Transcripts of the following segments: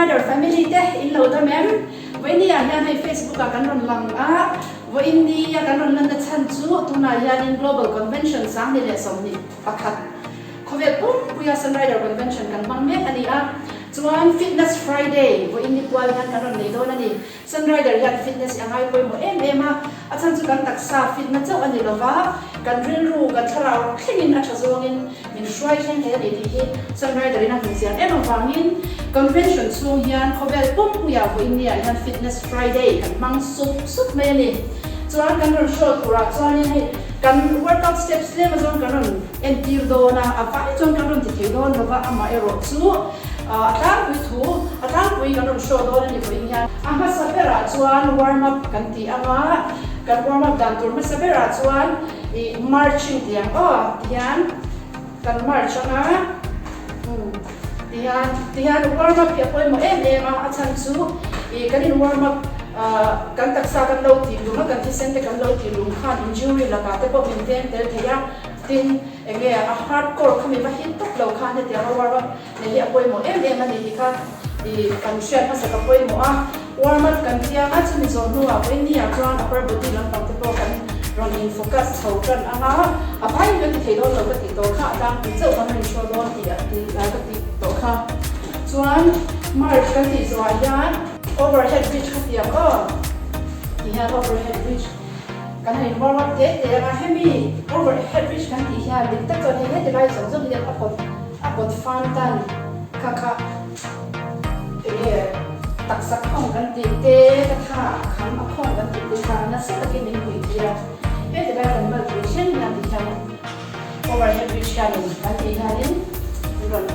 Sunrider family te in lo dam em? Vawiin ah hian hei Facebook ah kan rawn lang a, vawiin ni a kan rawn lanna chhan chu tunah hianin Global Convention 2021 khawvel pumpuia Sunrider Convention kan hmang mek a ni a, chuan Fitness Friday vawiin ni kual hian kan rawn nei dawn a ni. Sunrider hian fitness hi a ngai pawimawh em em a, a chhan chu kan taksa fitna chauh a ni lova, kan rilru, kan thlarau thlengin a tha zawngin min hruai thleng thei a ni tih hi Sunrider in a hmu chiang em avangin Convention chhung hian khawvel pumpuiah vawiin niah hian Fitness Friday kan hmang sup sup mai a ni. Chuan kan rawn show turah chuanin hei kan workout steps tlem azawng kan rawn entir dawn a, a vai chuan kan rawn ti thei dawn lova, amaherawh chu a tlangpui thu, a tlangpui kan rawn show dawn a ni vawiin hian. A hmasa berah chuan warm up kan ti ang a, kan warm up dan tur hmasa berah chuan ih marching ti ang aw tihian kan march ang a, umm tihian tihian warm up hi a pawimawh em em a, a chhan chu ih kan in warm up ah kan taksa kan lo tih lung a, kan thisen te kan lo tih lung khan injury lakah te pawh min veng tel thei a. Tin, enge a hardcore kha mi va hit tawp lo khan hetiang a warm up nei hi a pawimawh em em a ni tih kha i kan hriat hmasa ka pawimawh a. Warm up kan tiang a, chumi zawh hnuah vawinia chuan upper body lampang te pawh kan rawn in focus chho tan ang a, a vaiin kan ti thei dawn lo ka tih tawh kha, a tlangpui chauh kan rawn show dawn tih a ti a ka tih tawh kha. Chuan march kan tih zawhah hian overhead bridge kha tiang aw, ti hian overhead bridge. Kan han in warm up te te ang a, hemi over head bridge kan tih hian dik tak chuan hei heti lai zawng zawng hian a kawt a kawt fan tan kha kha enge taksa khawng kan tih te ka tha a kham a khawng kan tih te kha nasa takin min puih tir a, heti lai kan malpui thleng hian ti hian over head bridge hianin kan tih hianin min rawn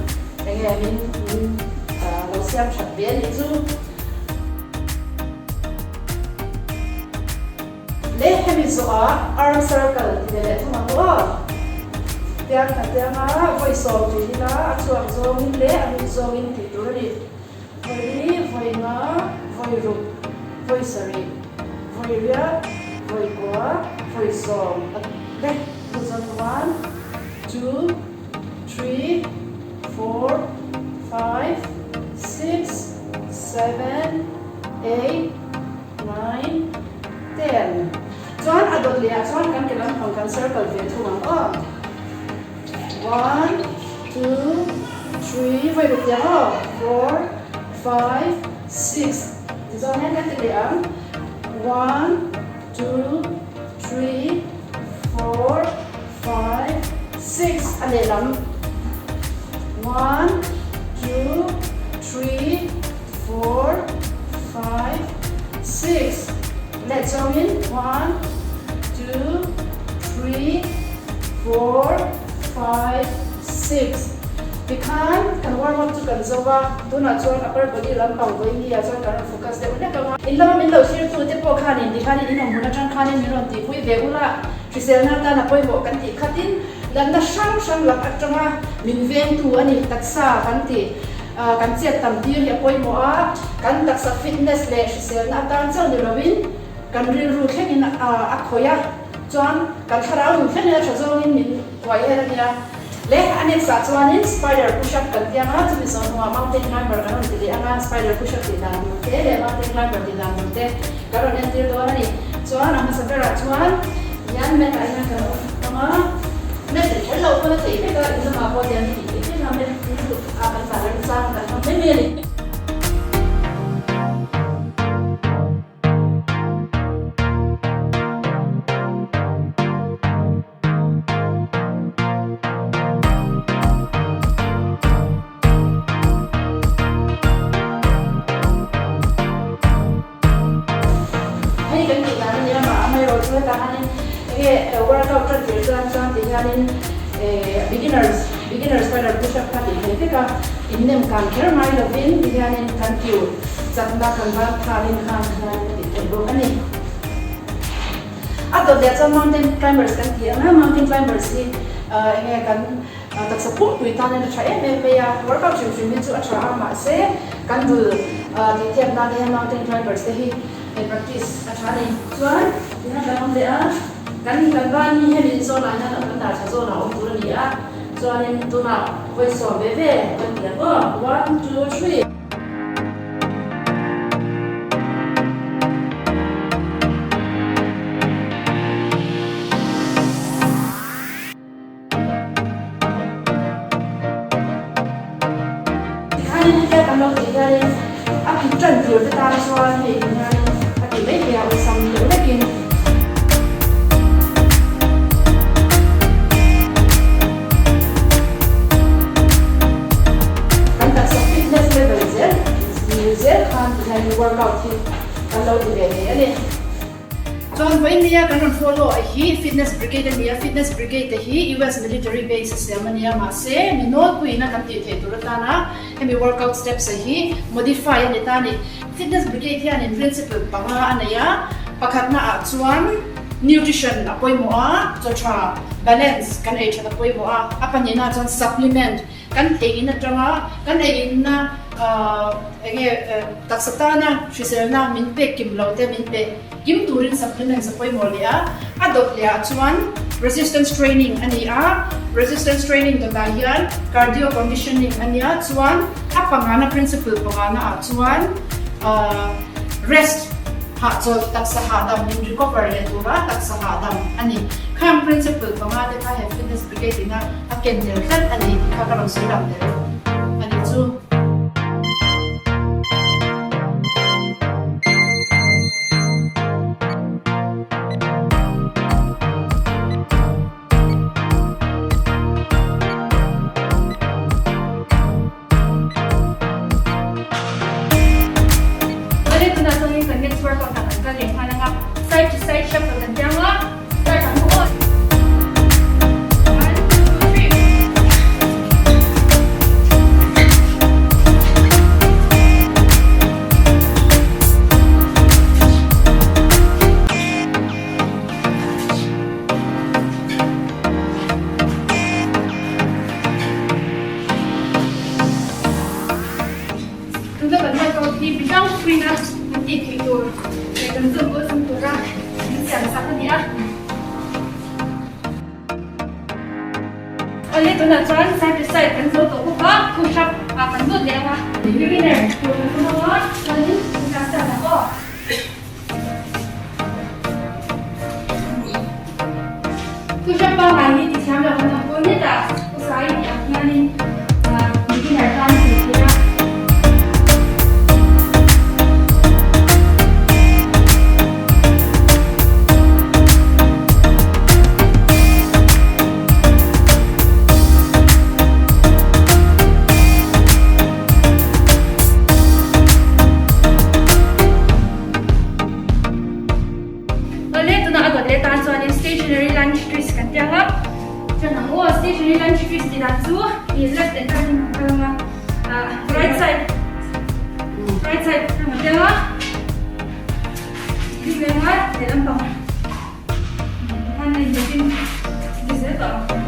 enge min min lo siam that ve a nih chu. Leh hemi zawhah arm circle ti leh leh thung ang u aw. Tiang khat tianga vawi sawm tih ila a chhuak zawngin leh a lut zawngin tih tur a ni. Vawi li, vawi nga, vawi ruk, vawi sarih, vawi riat, vawi kua, vawi sawm leh lut zawng one, two, three, four, five, six, seven, eight, 9, 10. Chuan a dawt leh ah chuan kan ke lampang kan circle ve thung ang aw. 1, 2, 3, vawi ruk tiang aw, 4, 5, 6. Tichuan hian kan ti leh ang. 1, 2, 3, 4, 5, 6. A lehlam. 1, 2, 3, 4, 5, 6 leh chawngin 1, 2, 3, 4, 5, 6 tikhan kan warm up chu kan zo va, tunah chuan upper body lampang vawi ah chuan kan rawn focus deuh hlek ang a. In lama min lo thlir tu te pawh khanin tikhanin in awm hun atang khanin min rawn tihpui ve ula, hriselna atan a pawimawh kan tih khatin natna hrang hrang lak atanga min vengtu a ni taksa kan tih. Kan chet tam tir hi a pawimawh a, kan taksa fitness leh hriselna atan chauh ni lovin kan rilru thlengin a khawih a, chuan kan thlarau nun thlengin a tha zawngin min kuai her a nia. Leh a next ah chuanin spider push up kan tiang a, chumi zawh hnuah mountain climber kan rawn ti leh ang a, spider push up tih dan tur te leh mountain climber tih dan tur te kan rawn entir dawn a ni. Chuan a hmasa berah chuan hian mat ah hian kan awm ang a, mat kher loh pawn a theih vek a, in lamah pawh tiang hi tih theih vek a, mat lutuk. A kan zah reng chang kan hmang mai mai a ni. Hei kan tih dan a nia mah amaherawh chu hetah hianin enge workout tan tir chuan chuan ti hianin beginners beginners spider push up kha tih theih vek a innem kan kher ngai lovin ti hianin kan kiu chakna kan ban thalin khan hian a tih theih bawk a ni. A dawt leh chuan mountain climbers kan ti ang a mountain climbers hi enge kan Taksa pumpui tan in a tha em em mai a, workout hrim hrim hi chu a tha a, mahse kan dul tih thiam nan te hian mountain climbers te hi practice a tha a ni. Chuan tihian kan awm leh a, kan kan ban hi hemi zawn ah hian kan dar tha zawn ah awm tur a ni a, chuanin tunah vawi sawm ve ve kan ti ang aw, one, two, three. chuan hei hianin a ti mai thei a awlsam deuh hlekin. Kan taksa fitness level zel mil zel khan ti hianin workout hi kan lo ti ve thei a ni. Chuan vawiin nia kan rawn follow a hi Fitness Brigade a ni a, Fitness Brigade te hi US military base a siam a nia mahse mi nawlpuiin a kan tih theih tur atana hemi workout steps a hi modify a ni ta a ni. Fitness Brigade hianin principle panga a nei a, pakhatna ah chuan nutrition a pawimawh a, chaw tha, balance, kan ei that a pawimawh a, a pahnihna ah chuan supplement, Kan ei in atanga kan ei inna enge taksa tana hriselna min pek kim lo te min pe kim turin supplements a pawimawh leh a, a dawt leh ah chuan resistance training a ni a, resistance training dawtah hian cardio conditioning a nia chuan a pangana principle pangana ah chuan rest Hahchawlh taksa hahdam in recover leh tura taksa hahdam a ni. Khang principle panga te kha he fitness brigade ina a ken tel tlat a ni tih kha ka rawn sawi lang tel a nih chu. Awle tunah chuanin kan next workout ah kan kal leh nghal ang a, side to side shuffle kan ti ang a, start ang u aw. One, two, three. Tuna kan workout hi mi hrang hrang a kan tih theih tur leh kan zawm pawh zawm tura min siam sak a ni a. Awle tunah chuan side to side kan zo tawh bawk a, push up ah kan lut leh ang a. Beginner tur kan awm ang a, chuanin kan start ang aw. Push up pangngai hi ti thiam lo kan awm pawh nget a, usai tih ang hianin beginner tan a tih theih a. Awle tunah a dawt leh tan chuanin stationary lunge twist kan ti ang a, chuan ang aw stationary lunge twist tih dan chu ih left and right in kan kal ang a, ah right side right side kan ti ang a, ding leh ang a lehlam pang khan a inzawtin ti zel tawh ang.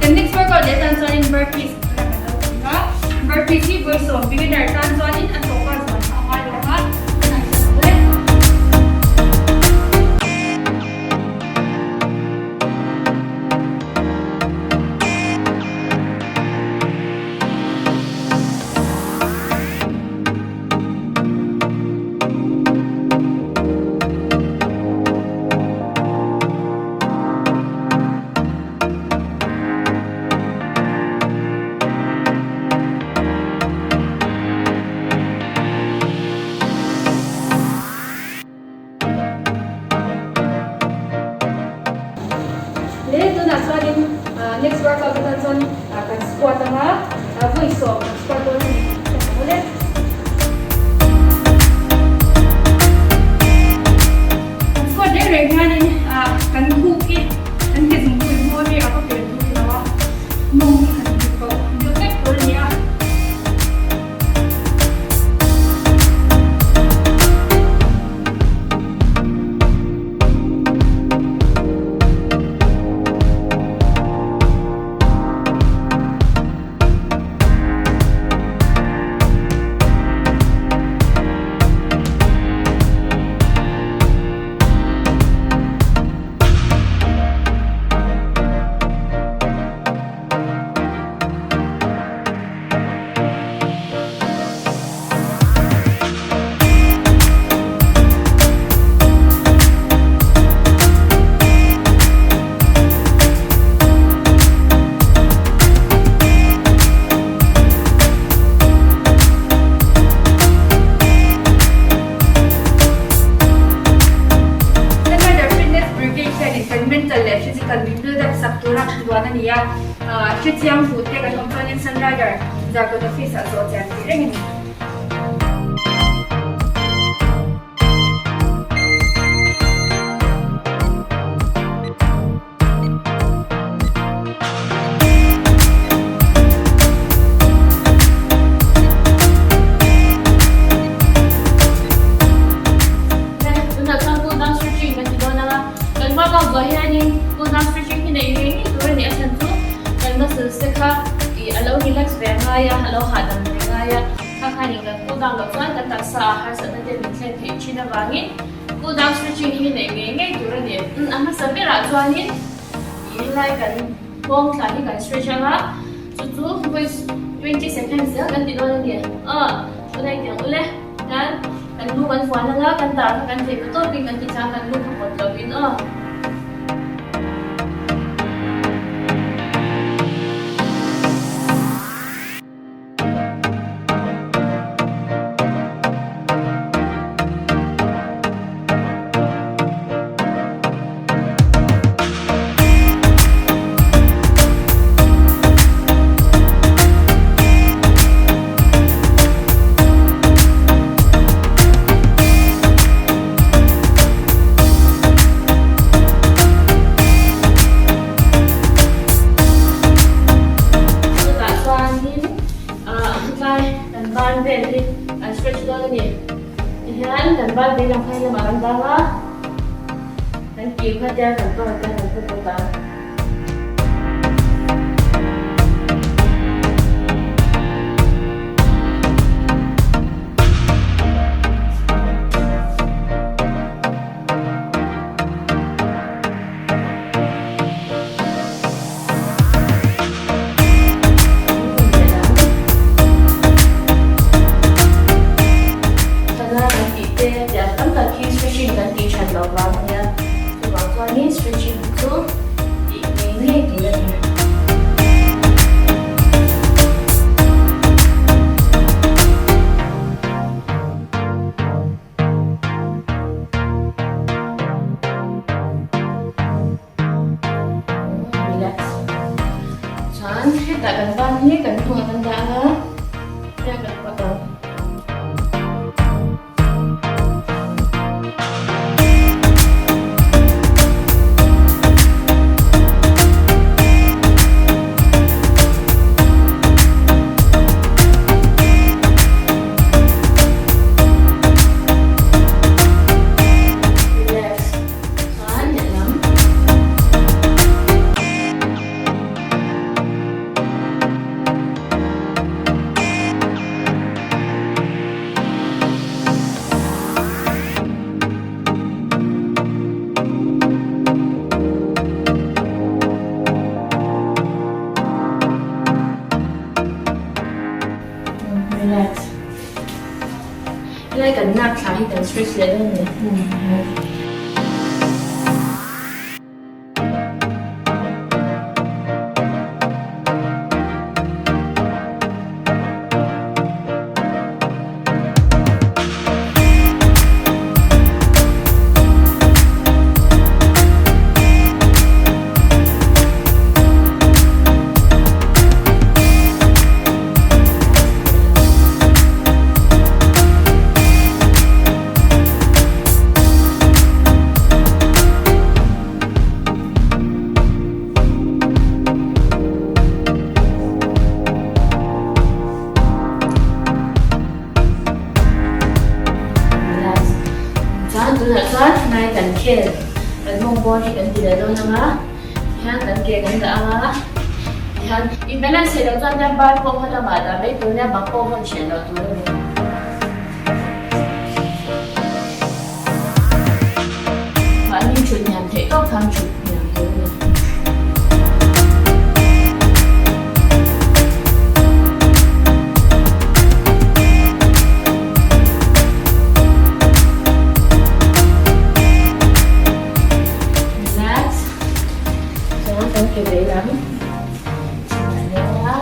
Kan next workout leh tan chuanin burpees la kan lo ti a, burpees hi vawi sawm beginner tan chuanin a tawpa zuan kha a ngai lo ang a, kan han hre lo e. Le tunah chuanin next workout atan chuan kan squat anga vawi sawm kan squat dawn a ni ka hmu le. Kan squat reng reng hianin kan hook hi kan ke zungpui hmawr. Hre chiang duh te kan awm chuanin Sunrider Zarkawt Office ah zawh chian tih reng a ni. Tunah chuan cool down stretching kan ti dawn ang a, kan workout zawh hianin cool down stretching hi neih ngei ngei tur a ni a chhan chu kan muscles te kha ih a lo relax ve a ngai a, a lo hahdam ve a ngai a, kha khanin kan cool down loh chuan kan taksa ah harsatna te min thlen theih thin avangin cool down stretching hi neih ngei ngei tur a ni. A hmasa berah chuanin ih helai kan nghawng thla hi kan stretch ang a, chu chu vawi 20 seconds zel kan ti dawn a ni. Aw, tunah i ti ang ule. Hian kan lu kan fuan anga kan dar kha kan thei ta tawpin kan ti chang kan lu kha pawt lovin aw. Chutah chuanin ah tlai kan ban vel hi an stretch dawn a ni. Tihian kan ban veilam kha helamah kan dang a, kan kir kha tia kan pawh tia kan pawt bawk ang. Thana kan tih te tiang tam tak hi stretching kan tih that loh vang a nia. Chuvang chuanin stretching hi chu tih ngei ngei tur a ni. Relax. Chuan hetah kan ban hi kan hnungah kan dah ang a, tia kan pawt ang. Relax. Chuan lehlam. Relax. Helai kan nak thla hi kan stretch leh dawn a ni. Chuan tunah chuan hnai kan khel kan mawng bawr hi kan ti leh dawn ang a tihian kan ke kan dah ang a tihian i balance theih loh chuan hian bar pawh hma lamah dah mai tur nia bang pawh hawn hreh loh tur a ni. Mahni thut hniam theih tawp khan thut hniam tur a ni. Relax. Chuan kan ke veilam a leng a.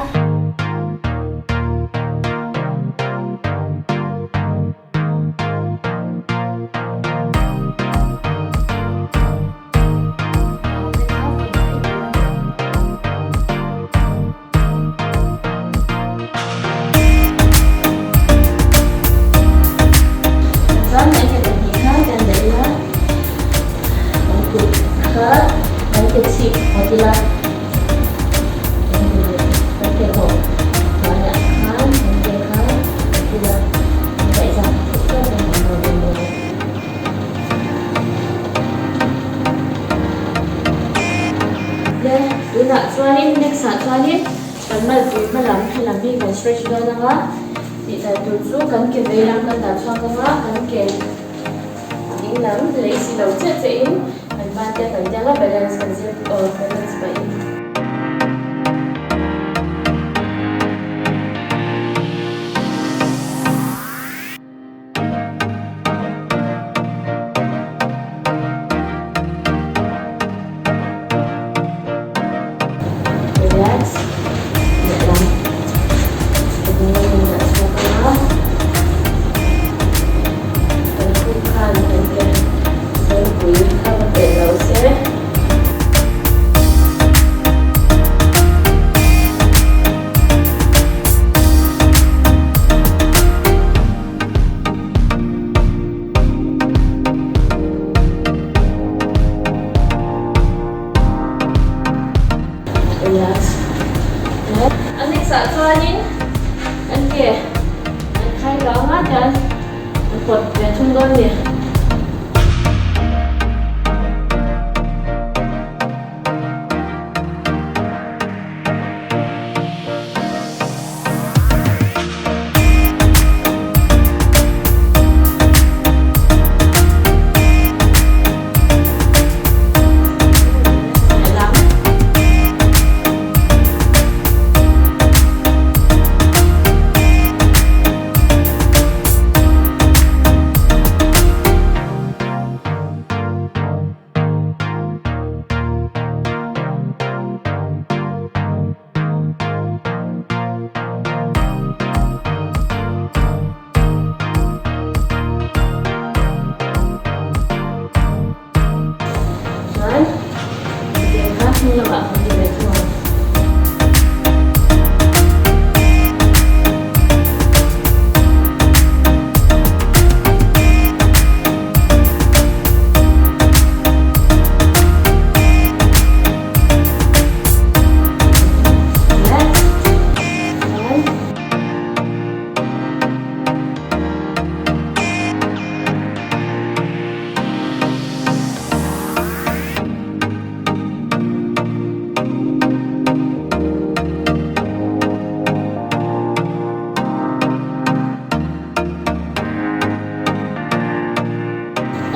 Malpui hma lam helam hi kan stretch dawn ang a, tih dan tur chu kan ke vei lam kan dah chhuak ang a, kan ke ding lam lei si lo chiah chiah in kan ban te kan tiang a, balance kan zir aw balance pah in. Relax lehlam ka ding a in dah chhuak ang a, kan khum khan kan ke zawngpui kha va peh lo se. Relax. A next ah chuanin an ke an khai kang a tian an pawt ve thung dawn a ni. Chuan hetiang kha hnung lamah kan ti ve thung ang.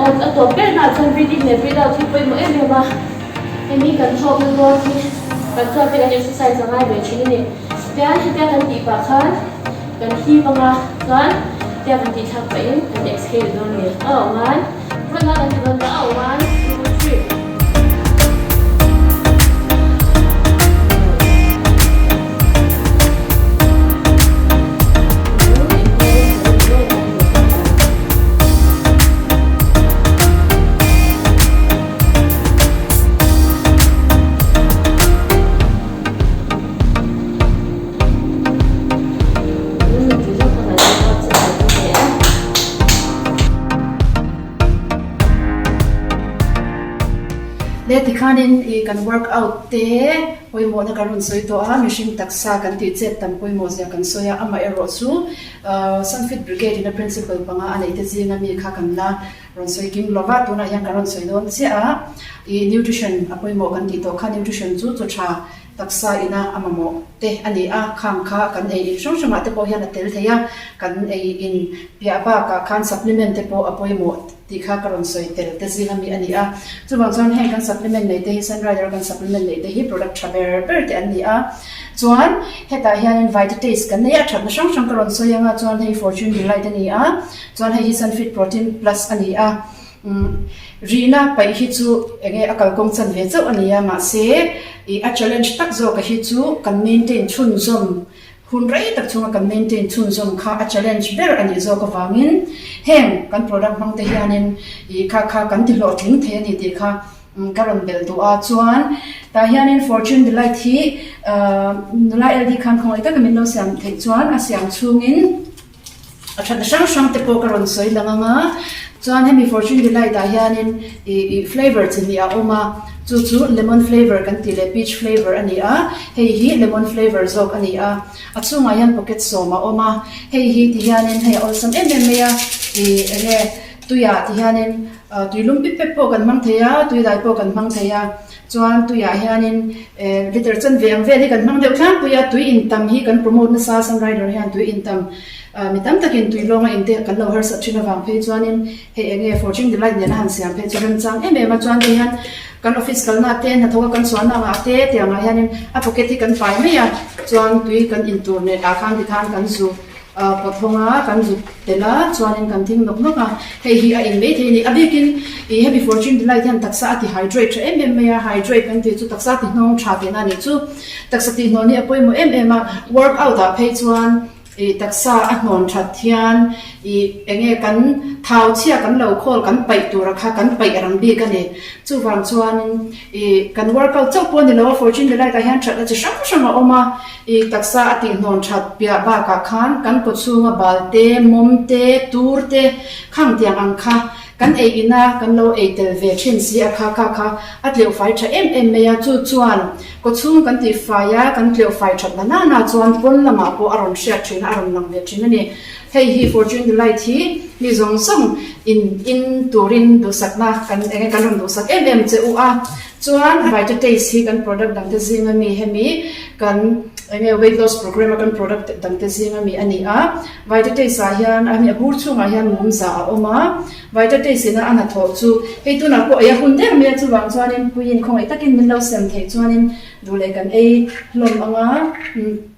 Aw a tawp ber nah chuan breathe in leh breathe out hi pawimawh em em a, hemi kan thawkna dawn hi kan chuan te kan exercise a ngai ve thin a ni. Tian hetia kan tih pah khan kan hip anga chuan hetia kan tih thlak pahin kan exhale dawn a ni. A awm an, vawn a kan ti dawn ta a awm an, two, three. Le tikhanin ih kan workout te pawimawhna kan rawn sawi tawh a, mihring taksa kan tih chet tam pawimawh zia kan sawi a, amaherawh chu Sunfit Brigade in a principle panga a neih te zinga mi kha kan la rawn sawi kim lo va, tunah hian kan rawn sawi dawn chiah a, ih nutrition a pawimawh kan tih tawh kha nutrition chu chaw tha Taksa ina a mamawh te a ni a, khang kha kan ei in hrang hrangah te pawh hian a tel thei a, kan ei in piah bakah khan supplement te pawh a pawimawh tih kha ka rawn sawi tel te zing ami a ni a. Chuvang chuan heng kan supplement nei te hi Sunrider kan supplement nei te hi product tha ber ber te an ni a. Chuan hetah hianin Vitataste kan nei a, thatna hrang hrang ka rawn sawi anga chuan hei Fortune Delight a ni a, chuan hei hi Sunfit Protein Plus a ni a. Rihna paih hi chu enge a kalkawng chan ve chauh a ni a, mahse ih a challenge tak zawk a hi chu kan maintain chhunzawm hun rei tak chhunga kan maintain chhunzawm kha a challenge ber a nih zawk avangin heng kan product hmang te hianin ih kha kha kan ti hlawhtling thei a ni tih kha ka rawn belh duh a. Chuan tah hianin Fortune Delight hi nula LD khan khawngaih taka min lo siam theih chuan a siam chhungin A thatna hrang hrang te pawh ka rawn sawi lang ang a, chuan hemi Fortune Delight ah hianin ih ih flavour chi hnih a awm a, chu chu lemon flavour kan tih leh peach flavour a ni a, hei hi lemon flavour zawk a ni a, a chhungah hian pocket sawm a awm a, hei hi ti hianin hei a awlsam em em mai a, ih enge tuiah ti hianin. Tuilum pip pep pawh kan hmang thei a, tuidai pawh kan hmang thei a. Chuan tuiah hianin liter chanve ang vel hi kan hmang deuh tlangpui a, tui intam hi kan promote nasa Sunrider hian tui intam mi tam takin tui lawnga inte kan lo harsat thin avang phei chuanin hei eng nge Fortune Delight nena han siam phei chu remchang em em a, chuan hei hian kan office kalna te hnathawka kan chhuahna angah te tiangah hianin a pocket hi kan fai mai a, chuan tui kan intur nen ah khan tikhan kan zu. Pawt hawnga kan zut tel a, chuanin kan thing nawk nawk a, hei hi a in mai thei a ni. A bikin ih hemi Fortune Delight hian taksa a ti hydrate tha em em mai a, hydrate kan tih chu taksa ti hnawng tha tihna a nih chu. Taksa tih hnawn hi a pawimawh em em a, workout ah phei chuan ih taksa a hnawn that hian ih eng nge kan thau chhia kan lo khawl kan paih tura kha kan paih rang bik a ni. Chuvang chuanin ih kan workout chauh pawh a ni lo a, Fortune Delight ah hian thatna chi hrang hrang a awm a. I taksa a tihhnawn that piah bakah khan kan kawchhunga bal te, mawm te, tur te khang tiang ang kha kan ei ina kan lo ei tel ve thin si a kha kha kha a tleuh fai tha em em mai a, chu chuan kawchhung kan tih fai a kan tleuh fai that na nana chuan pawn lamah pawh a rawn hriat thin a, a rawn lang ve thin a ni. Hei hi Fortune Delight hi mi zawng zawng in in turin duhsakna kan enge kan rawn duhsak em em che u a. Chuan Vitataste hi kan product dangte zinga mi hemi kan enge weight loss program a kan product dangte zinga mi a ni a. Vitataste ah hian a hemi a bur chhungah hian mum za a awm a. Vitataste ina a hnathawh chu hei tunah pawh ei a hun der mai a chuvang chuanin puiin khawngaih takin min lo sem theih chuanin duh leh kan ei hlawm ang a.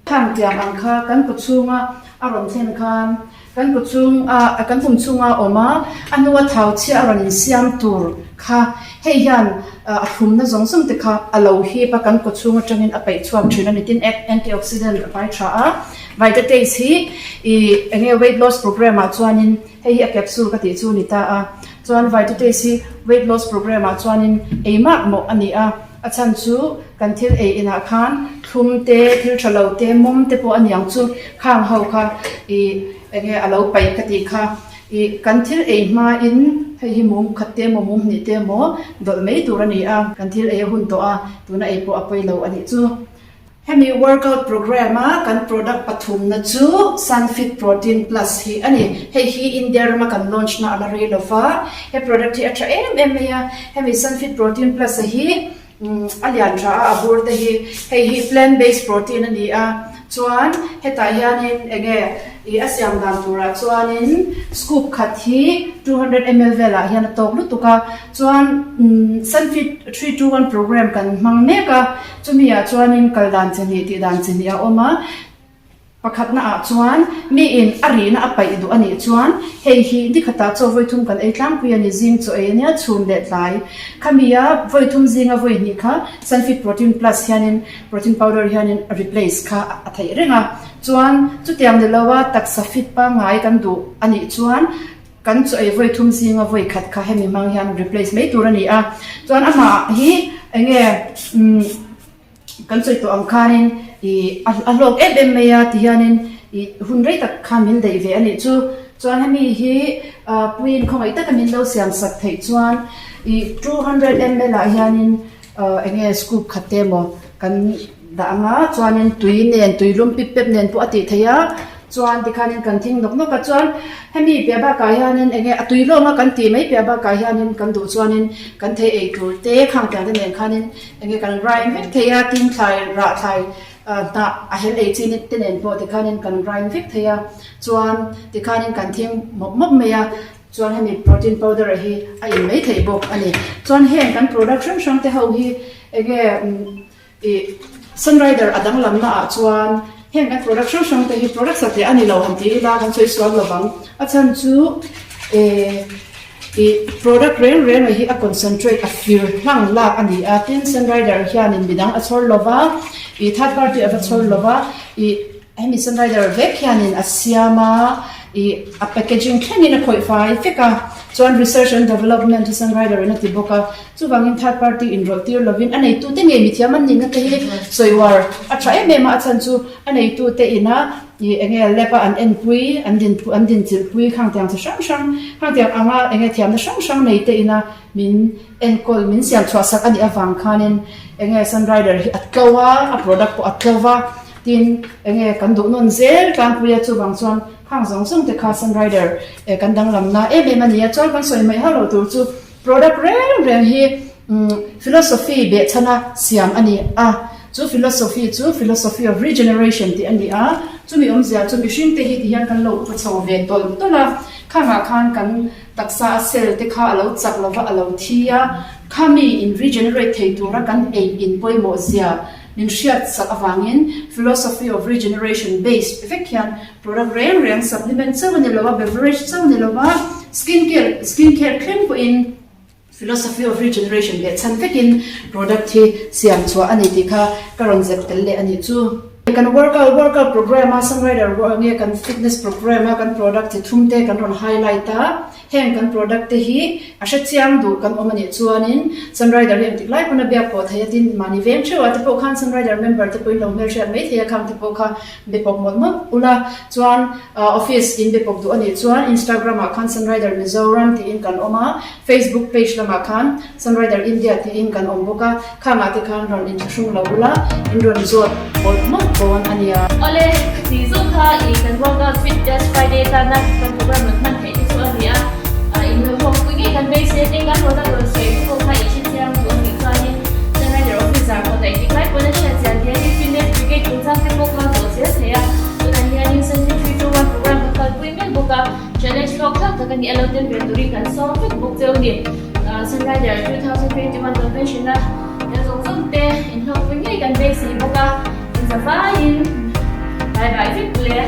Khang tiang ang kha kan kaw chhunga a rawn thlen khan Kan kut chung a, kan pum chunga awm a, a hnua thau chhia a rawn insiam tur kha hei hian a thlumna zawng zawng te kha a lo hip a, kan kut chhung atangin a peih chhuak thin a ni. Tin, antioxidant a pai tha a, Vitataste hi i eng nge weight loss program ah chuanin hei hi a capsule ka tih chu a ni ta a, chuan Vitataste hi weight loss program ah chuanin ei mak mawh a ni a, a chhan chu kan thil ei inah khan thlum te, thil tha lo te, mawm te pawh a niang chu khang ho kha ih eng nge a lo paih ka tih kha ih kan thil ei hmain hei hi mum khat te emaw mum hnih te emaw dawlh mai tur a ni a, kan thil ei a hun tawh a, tuna ei pawh a pawi lo a nih chu. Hemi workout program a kan product pathumna chu Sunfit Protein Plus hi a ni. Hei hi India rama kan launch na a la rei lo va, he product hi a tha em em mai a. Hemi Sunfit Protein Plus a hi a lian tha a, a bur te hi hei hi plant based protein a ni a. Chuan hetah hianin enge ih a siam dan turah chuanin scoop khat hi 200 ml velah hian a tawk lutuk a. Chuan Sunfit 321 program kan hmang mek a. Chumi ah chuanin kal dan chi hnih tih dan chi hnih a awm a, pakhatna ah chuan miin a rihna a paih duh a nih chuan hei hi ni khatah chaw vawi thum kan ei tlangpui a ni, zing chaw ei a nia chhun leh tlai. Khami a vawi thum zinga vawi hnih kha Sunfit Protein Plus hianin protein powder hianin replace kha a theih reng a, chuan chutiang ni loa taksa fit pangngai kan duh a nih chuan Kan chaw ei vawi thum zinga vawi khat kha hemi hmang hian replace mai tur a ni a, chuan amah hi eng nge umm kan sawi tawh ang khanin ih a hlawk em em mai a ti hianin ih hun rei tak khan min daih ve a nih chu, chuan hemi hi ah puiin khawngaih taka min lo siam sak theih chuan ih 200 ml ah hianin ah eng nge scoop khat te emaw kan dah ang a chuanin tui nen tui lum pip pep nen pawh a tih theih a. Chuan tikhanin kan thing nawk nawk a, chuan hemi piah bakah hianin eng nge a tui lawng a kan tih mai piah bakah hianin kan duh chuanin kan thei ei tur te khang tiang te nen khanin eng nge kan grind vek thei a, tin thlai rah thlai hnah a hel ei chi te nen pawh tikhanin kan grind vek thei a, chuan tikhanin kan thing mawp mawp mai a, chuan hemi protein powder hi a in mai theih bawk a ni. Chuan heng kan product hrang hrang te ho hi eng nge. Ih, Sunrider a danglamna ah chuan heng kan product hrang hrang te hi product satliah a ni lo han ti ila kan sawi sual lovang. A chhan chu eh ih product reng reng hi a concentrate a fir hlang lak a ni a, tin Sunrider hianin midang a chhawr lova, ih third party a va chhawr lova, ih hemi Sunrider vek hianin a siam a, ih a packaging thlengin a khawih fai vek a, chuan research and development hi Sunrider in a ti bawk a. Chuvangin third party inrawlh tir lovin a neitute ngei mithiam an nihna te hi sawiuar a tha em em a, a chhan chu a neitute ina ih eng nge lab a an enpui, an din an dinchilhpui khang tiang chi hrang hrang, khang tiang anga eng nge thiamna hrang hrang neite ina min enkawl, min siam chhuah sak a nih avang khanin eng nge Sunrider hi a tlo a, a product pawh a tlo va, tin eng nge kan duh nawn zel tlangpui a, chuvang chuan khang zawng zawng te kha Sunrider kan danglamna em em a ni a, chuan kan sawi hmaih hauh loh tur chu. Product reng reng hi philosophy behchhana siam a ni a, chu philosophy chu philosophy of regeneration tih a ni a, chumi awmzia chu mihring te hi ti hian kan lo upa chho ve tawlh tawlh a, khangah khan kan taksa a cell te kha a lo chak lova a lo thi a, khami in regenerate thei tura kan ei in pawimawh zia min hriat sak avangin philosophy of regeneration based vek hian product reng reng supplement chauh a ni lo a, beverage chauh a ni lo a, skin care skin care thleng pawhin philosophy of regeneration leh chhan vekin product hi siam chhuah a ni tih kha ka rawn zep tel leh a nih chu. Kan workout workout program a Sunrider nge kan fitness program a kan product chi thum te kan rawn highlight a, Heng kan product te hi a hre chiang duh kan awm a nih chuanin Sunrider hi engtik lai pawn a biak pawh thei a tin mahni veng theuh ah te pawh khan Sunrider member te pawhin lo hmelhriat mai thei a khang te pawh kha be pawp mawlh mawlh ula chuan office in be pawp duh a nih chuan Instagram ah khan Sunrider Mizoram tiin kan awm a Facebook page lamah khan Sunrider India tiin kan awm bawk a khang ah te khan rawn inthlahrung lo ula in rawn zawt mawlh mawlh dawn a nia. Awle, ti zawk kha i kan workout fit test Friday tana kan program rawn hman theih te chu a ni a, in lo hlawk pui ngei kan beisei a, tin kan product rawn sawi te pawh kha i hre chiang duh a nih chuanin Sunrider office ah kawt ah engtik lai pawn a hriat chian thei a, tin fitness brigade chungchang te pawh kha a zawh zel thei a, tunah hianin Sunday 3 2 1 program kan kalpui mek bawk a, challenge hlawk thlak tak a ni a, lo tel ve turin kan sawm vek bawk cheu a ni. Sunrider 2021 convention a tel zawng zawng te inhlawkpui ngei kan beisei bawk a, inzavaiin bye bye vek le.